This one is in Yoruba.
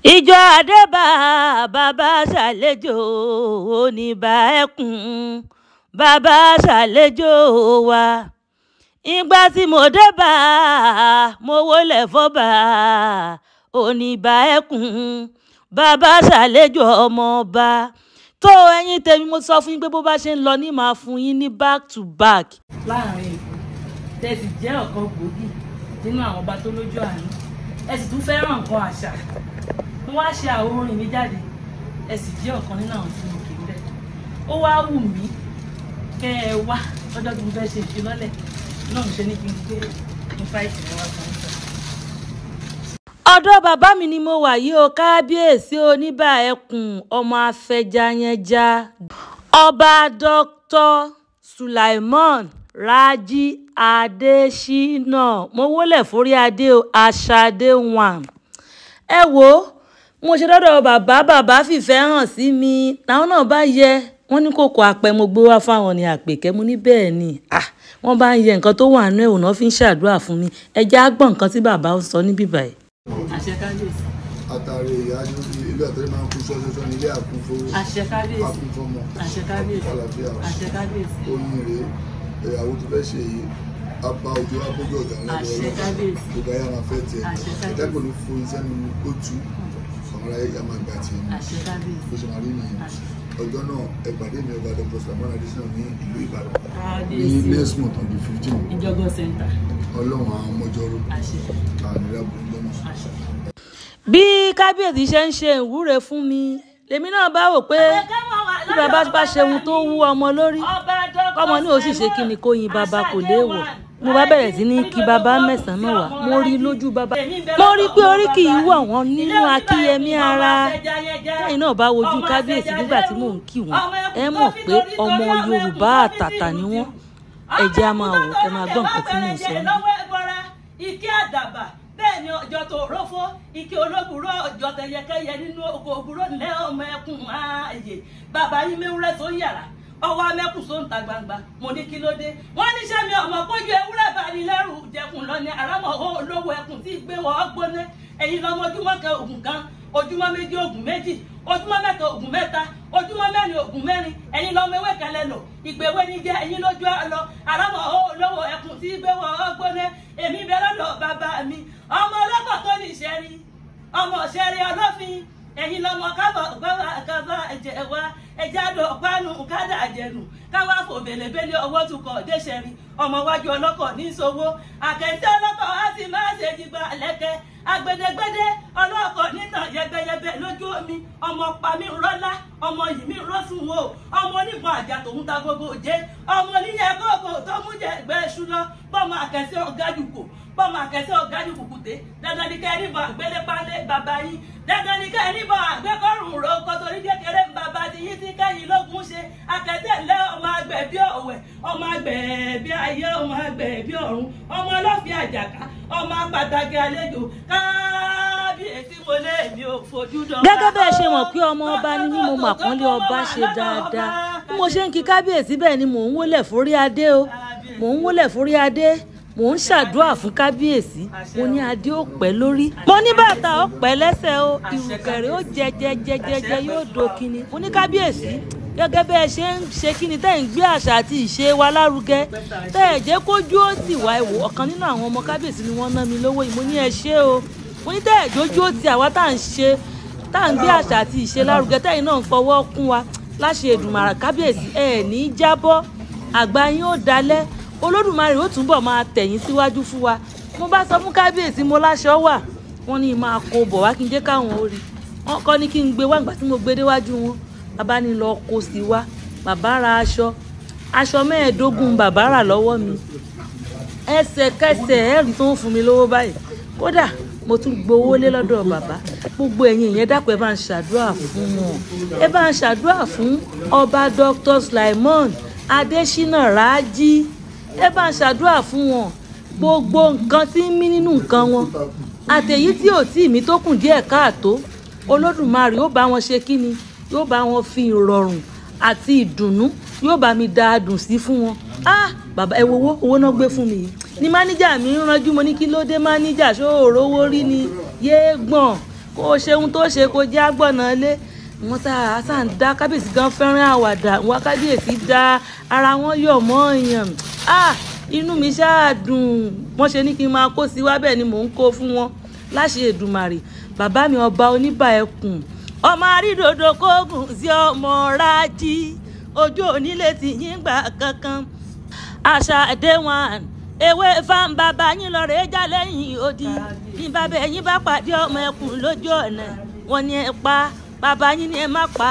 Ìjọ Adébá bàbá ṣàlejò oníbà ẹkùn bàbá ṣàlejò wa. Ìgbà tí mo dé bá mo wọlé fọba oníbà ẹkùn bàbá ṣàlejò ọmọọba. Tó ẹ̀yin tèmi, mo sọ fún yín pé bó bá ṣe ń lọ ní màá fún yín ní back to back. Láàrin ìlú tẹ́ sì jẹ́ ọ̀kan gbòógì nínú àwọn ọba tó lójú àánú, ẹ sì tún fẹ́ràn nǹkan àṣà. Mo wá ṣe àwo orin mi jáde, ẹ sì jẹ́ ọ̀kan nínú àwọn tí mo kì í bẹ̀. Ó wá wù mí kẹ́ ẹ wá lọ́jọ́ tí mo fẹ́ ṣe ìfilọ́lẹ̀ náà, mo ṣe ní kí n gbé invite mi wá fún yín. Ọ̀dọ̀ bàbá mi ni mo wà yìí o, kábíyèsí oníbà ẹkùn ọmọ afẹjayẹnja, ọba Dr. Sulaimon Raji Adesina. Mo wólẹ̀ forí adé o, aṣáde one. Ẹ wo mo ṣe dọ́dọ̀ bàbá, bàbá fìfẹ́ hàn sí mi, làwọn náà bá yẹ wọ́n ní kòkò àpẹ mo gbé wá fáwọn ní àpèkẹ́. Mo ní bẹ́ẹ̀ ni, wọ́n bá ń yẹ nǹkan tó wà nínú ẹ̀wọ̀n náà fi ń ṣàdúrà fún mi. Ẹ jẹ́ á gbọ́ nǹkan tí bàbá ń sọ níbí báyìí. Àṣẹ kábíyèsí. Àtàrí ìyá ilé àtàrí máa ń kú ṣọ́ṣọ́ṣọ́ ní ilé àkúnfowó. Àṣẹ kábíyèsí. Àkúnfọmọ. Àṣẹ kábíyèsí. Àlàáfíà. Àṣẹ kábíyèsí. Oyin rèé, ìyàwó tó fẹ́ ṣe yìí abá ojú abójú ọ̀gá ńlá. Àṣẹ kábíyèsí. Gbogbo ayé máa fẹ́ tiẹ̀. Àṣẹ kábíyèsí. Ẹ̀dá pẹ̀lú fún iṣẹ́ nínú kóòtù àwọn aráyé yá máa gbà tiẹ̀ ní. Àṣẹ kábíyèsí. Bó ṣe máa rí nìyẹn. Àṣẹ. Ọjọ́ náà ẹ pàdé mi, ọba Dr. Sulaimon Adesina, ní ìlú Ìbàdàn ní Kábíyèsí. next month on the 15. Ìjọgọ́ center. Ọlọ́run àwọn ọmọjọ́rò Àṣẹ. àníra burúkú náà. Àṣẹ. Bí kábíyèsí ṣe ń ṣe ìwúre fún mi, lèmi náà bá wò pé bí bàbá bá ṣe ohun tó wú ọmọ lórí, kọ́mọ ní ó sì ṣe kí ni kó yin bàbá kò léèwọ̀. Mo bá bẹ̀rẹ̀ sí ní kí bàbá mẹ́sàn-án mẹ́wàá. Mo rí lójú bàbá, mo rí pé orí kì í wọ̀ wọ́n nínú akíyẹmí ara. Tẹ́yìn náà bá wojú kábíyèsí nígbà tí mò ń kí wọn, ẹ mọ̀ pé ọmọ Yorùbá àtàtà ni wọ́n. Ẹ jẹ́ á máa wò, ẹ máa gbọ́ nǹkan tí mò ń sọ níbí. Ike àdàbà bẹ́ẹ̀ ni ọjọ́ tó rófó ike olóbùrọ̀ ọjọ́ tẹyẹkẹyẹ nínú oko òbúrò nílẹ̀ ọmọ ẹkùn ààyè bàbá yín mẹ́wúrẹ́ tó ń yàrá ọwọ́ amẹ́kùn tó ń ta gbangba. Mo ní kí ló dé? Wọ́n níṣẹ́ mi ọmọ kójú ewúrẹ́ bá ní lẹ́rù jẹkùn lọ ní àrámọ̀ olówó ẹkùn tí gbé wọ́n gbóná. Ẹ̀yin lọ́mọ ojúmọ́ kan ògùn kan, ojúmọ́ méjì ògùn méjì, ojúmọ́ mẹ́ta ògùn mẹ́ta, ojúmọ́ mẹ́rin ògùn mẹ́rin. Ẹ̀yin lọ́mọ ewé kan lẹ́lò ìgbéwé ní jẹ́ ẹ̀yin lójú àlọ́ àrámọ̀ olówó ẹkùn tí gbé wọ́n gbóná. Èmi bẹ lọ́dọ̀ bàbá mi, ọmọ ọlọ́kọ̀ tó ní ìṣẹ́rí, ọmọ ìṣẹ́rí ọlọ́fin. Ẹ̀yin lọ́mọ kábọ̀ gbọ́wọ́ kábọ̀ ẹ̀jẹ̀ wa ẹ̀jẹ̀ àdó ọ̀pánu kádà àjẹnù káwá fò bèlèbélé ọwọ́ tukọ̀ déṣẹ̀rí ọmọ wájú ọlọ́kọ̀ ní sowó àkẹ́tẹ́ ọlọ́kọ̀ á sì máa ṣe jìgbà lẹ́kẹ́ agbẹdẹgbẹdẹ ọlọ́kọ̀ nínà yẹgbẹyẹgbẹ lójú omi. Ọmọ pami rọ́lá, ọmọ yìí mi rọ́sùn o, ọmọ onígun àjà tòun ta gbogbo jẹ, ọmọ oníyẹ kókò tó mú jẹ ẹgbẹ́ iṣu lọ. Bọ́mọ àkẹ́sẹ́ ọ̀gájú kò bọ́mọ àkẹ́sẹ́ ọ̀gájú kùkùté. Dandan ní kẹ́ ẹ níbọn àgbélépálé bàbá yín, dandan ní kẹ́ ẹ níbọn àgbékọ́rùn roko torí kékeré ń bàbá ti yín tí kẹ́yìn lógún ṣe. Akẹ́tẹ́ ńlẹ́ ọmọ àgbẹ̀ bí ọ̀wẹ̀, ọmọ àgbẹ̀ bí ayé, ọmọ àgbẹ̀ bí ọ̀run, ọmọ ọlọ́fin àjàká, ọmọ pàtàkì àlejò. Kábíyèsí, mo lé mi ò fojú dán. Gẹ́gẹ́ bẹ́ẹ̀ ṣe mọ̀ pé ọmọ ọba ni mí, mo mà pọ́nlé ọba ṣe dáadáa. Bí mo ṣe ń kí kábíyèsí bẹ́ẹ̀ ni mò ń wólẹ̀ forí adé o, mò ń wólẹ̀ forí adé, mò ń ṣàdúrà fún kábíyèsí. Mo ní adé ó pẹ́ lórí, mo ní bàtà ó pẹ́ lẹ́sẹ̀ o, ìrùkẹ̀rẹ̀ ó jẹjẹjẹjẹjẹ yóò dókini. Mo ní kábíyèsí, gẹ́gẹ́ bẹ́ẹ̀ ṣe ń ṣe kí ni tẹ́ ń gbé àṣà àti ìṣe wa lárugẹ, tẹ́ ẹ̀ jẹ́ kójú ó tì wá. Ẹ̀wò ọ̀kan nínú àwọn ọmọ kábíyèsí ni wọ́n ná mi lówó yìí. Mo ní ẹ ṣé o. Mo ní tẹ́ ẹ̀ jójú ó ti àwa tá à ń ṣe, tá à ń gbé àṣà àti ìṣe lárugẹ, tẹ́yìn náà ń fọwọ́ kún wa láṣẹ Èdùmàrè. Kábíyèsí, ẹ̀ ní í jábọ́, àgbà yín ó dalẹ̀, Olódùmarè ó túbọ̀ máa tẹ̀yìn síwájú fún wa. Mo bá sọ fún kábíyèsí, mo láṣọ wà, wọ́n ní máa kó bọ̀ wá kí n jẹ́ káwọn ó rí. Wọ́n kọ́ ní kí n gbé wá. Ìgbà tí mo gbé déwájú wọn, bàbá ní lọ kó sí wá. Bàbá ra aṣọ, aṣọ 15 bàbá rà lọ́wọ́ mi ẹsẹ̀kẹsẹ̀. Ẹ̀rí tó ń fún mi lówó báyìí, kódà mo tún gbowó lé lọ́dọ̀ bàbá. Gbogbo ẹ̀yin ìyẹn, dákun, ẹ bá ń ṣàdúrà fún wọn, ẹ bá ń ṣàdúrà fún ọba Dr. Sulaimon Adesina Raji, ẹ bá ń ṣàdúrà fún wọn. Gbogbo nǹkan tí ń mí nínú nǹkan wọn àtẹ̀yí tí ò tí mi tó kùn díẹ̀ káàtó, Olódùmarè ó bá wọn ṣe kí ni, yóò bá wọn fi ìrọ̀rùn àti ìdùnnú, yóò bá mi da adùn sí fún wọn. Ah, bàbá, ẹ wo owó, owó náà gbé fún mi yìí ní máníjà mi ń ranjú. Mo ní kí ló dé, máníjà? Ṣó òrówó rí ni? Yéé gbọ̀n. Kó o ṣe ohun tó ṣe, kó jẹ́ àgbọ̀nà lé wọ́n sá ń dá kábíyèsí gan fẹ́ràn àwàdà wọn. Kábíyèsí dá ara wọn yọ̀ mọ́ èèyàn. Ah, inú mi ṣáà dùn. Wọ́n ṣe ní kí n máa kó sí wá, bẹ́ẹ̀ ni mò ń kó fún wọn láṣẹ Èdùmàrè. Bàbá mi ọba oníbà ẹkùn, ọmọ àrídòdò kóògùn sí ọmọ rájí, ojú onílé ti yín gbà kankan. Àṣà àdéhùn ewé fáńbàbà yín lọ rèé já lẹ́yìn odi. Bí bàbá ẹ̀yin bá pàdé ọmọ ẹkùn lójú ọ̀nà, wọn ni ẹ pa bàbá yín ni ẹ má pa.